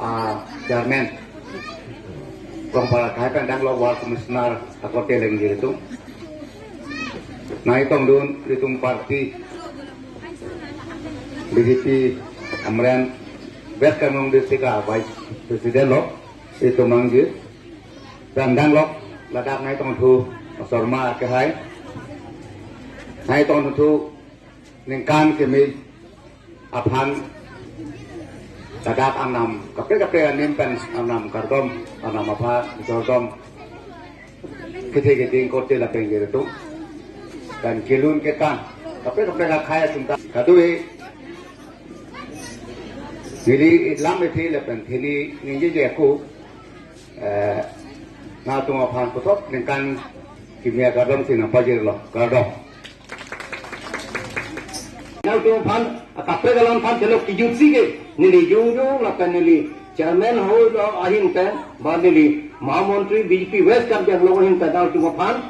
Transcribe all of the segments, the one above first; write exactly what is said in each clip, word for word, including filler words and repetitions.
Ah, chairman, rongpar akhai pen danglok, ward commissioner akorte lengji atum. Nangchetongdun ilitum party B J P Amren, West Karbi Anglong District a-vice president lo, ilitum nangji. Pen danglok ladak nangchetongthu Sharma akhai. Nangchetongthu ningkan kimi aphan ladak Arnam kaprek kaprek anim pen Arnam kardom, Arnam aphan jordom kethe keding korte lapen gere atum. Pen kelun kekan kaprek kaprek akhai atum ta kadui neli lam ethe lapen theni ningjeje ako, eh, nangtum aphan puthot ningkan kimi akardom si nangpajirlo, kardom. Nangtum aphan, kaprek alam aphan chelo kijutsi ke, neli jongjong lapen neli chairman hoi lo ahin pen, ba neli Mahamontri B J P West Karbi Anglong ahin pen nangtum aphan,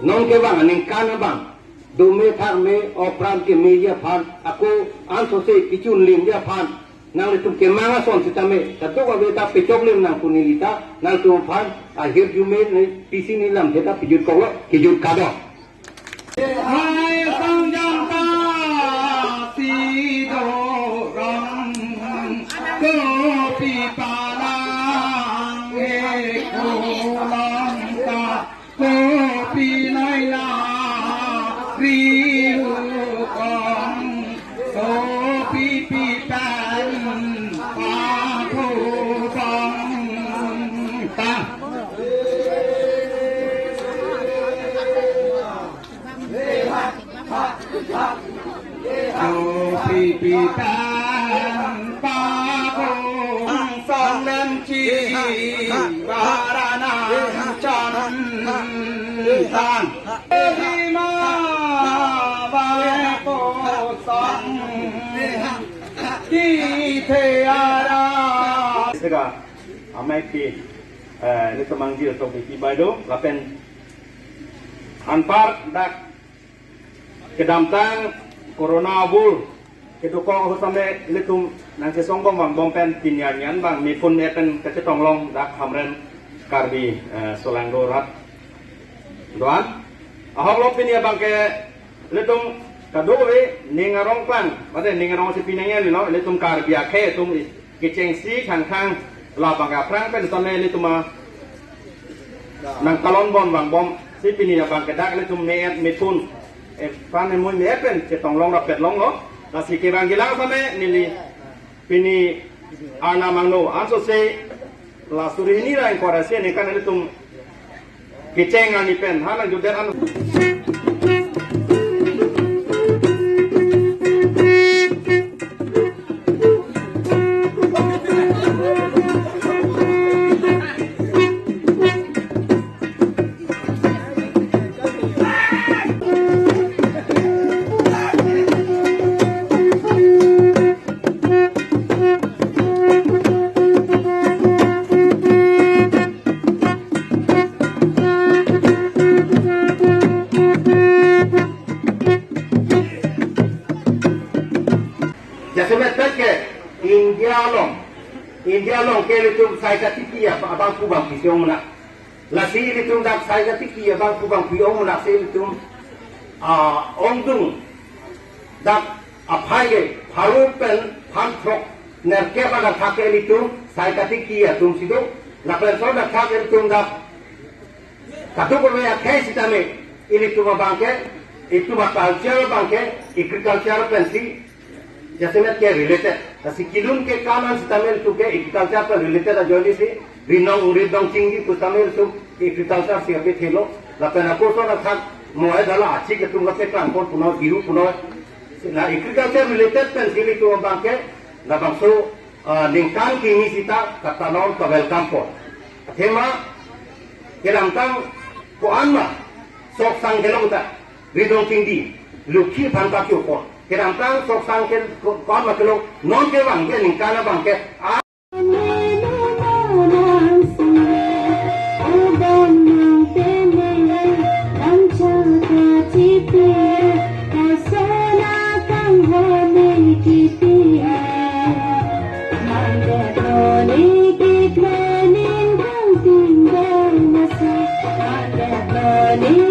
non kevang aningkan abang, dome tharme, opran kemeji aphan, ako ansose kechunlimji aphan, nanglitum kemang ason sitame, kadokave ta pechoklim nang pu neli ta, nangtum aphan ahirjume ne pisi ne lamthe ta pejut koklo, kejut kardom. Hai sang jam ta si do rong, kopi palang e kulang ta, kopi laila riu kong, kopi pipan paku bang ta. Kopi pitan paku sang lemchi barana chan tan. Lima bae ko sang di the ara. Sega amai pi, eh, ni temang jil to pi bai do lapen anpar dak kedamtang corona abur kedokok ahut same ilitum nangchesong bom vangbom pen pini arni an abang mepun me pen kachetong long dak Hamren Karbi, eh, Solangdo rat do-an. Ahok lo pini abang ke ilitum kadokave ning arong klang, mate ning arong si pinang ya lo, ilitum Karbi akhei atum kechengsi khangkhang labang ke aphrang pen same ilitum a nangkalon bom vangbom si pini abang ke dak ilitum me-et mepun, eh, pan emui me-et pen chetong long rapet longlo. Lasi kevang gilang same neli pini Arnam angno ansose la suri hini ra ingkoi ra isi aningkan ilitum kecheng arni pen ha nangjudet an. Jasemet pet ke India along, India along ke ilitum sai katiki abangphu bangphi si ong munak. Lasi ilitum dak sai katiki abangphu bangphi ong munak si ilitum, ah, ongdung dak aphai ke pharo pen phan throk nerkep athak ke ilitum sai katiki atum si do. Lapen so athak ilitum dak kadokave akhei sitame ilitum abang ke, itum a-culture abang ke agriculture pensi jasemet ke related. Lasi kelun kekan an sitame ilitum ke agriculture pen related ajoine si rinong uri dong chingki pu sitame ilitum agriculture si ape thelo. Lapen ako so athak mo-e dala achi ketum lapen klangpon punoi, biru punoi. La agriculture related pensi ilitum abang ke labangso, ah, ningkan kimi sita katalon ka-welcome pon. Athema kedamtang ko-an ma sok sang kelong ta ridong chingdi lukhi aphan ta chupon. Kedamtang sok sang ke ko-an ma kelong, non kevang ke ningkan abang ke a Noni kiplening kangting dong masa. Noni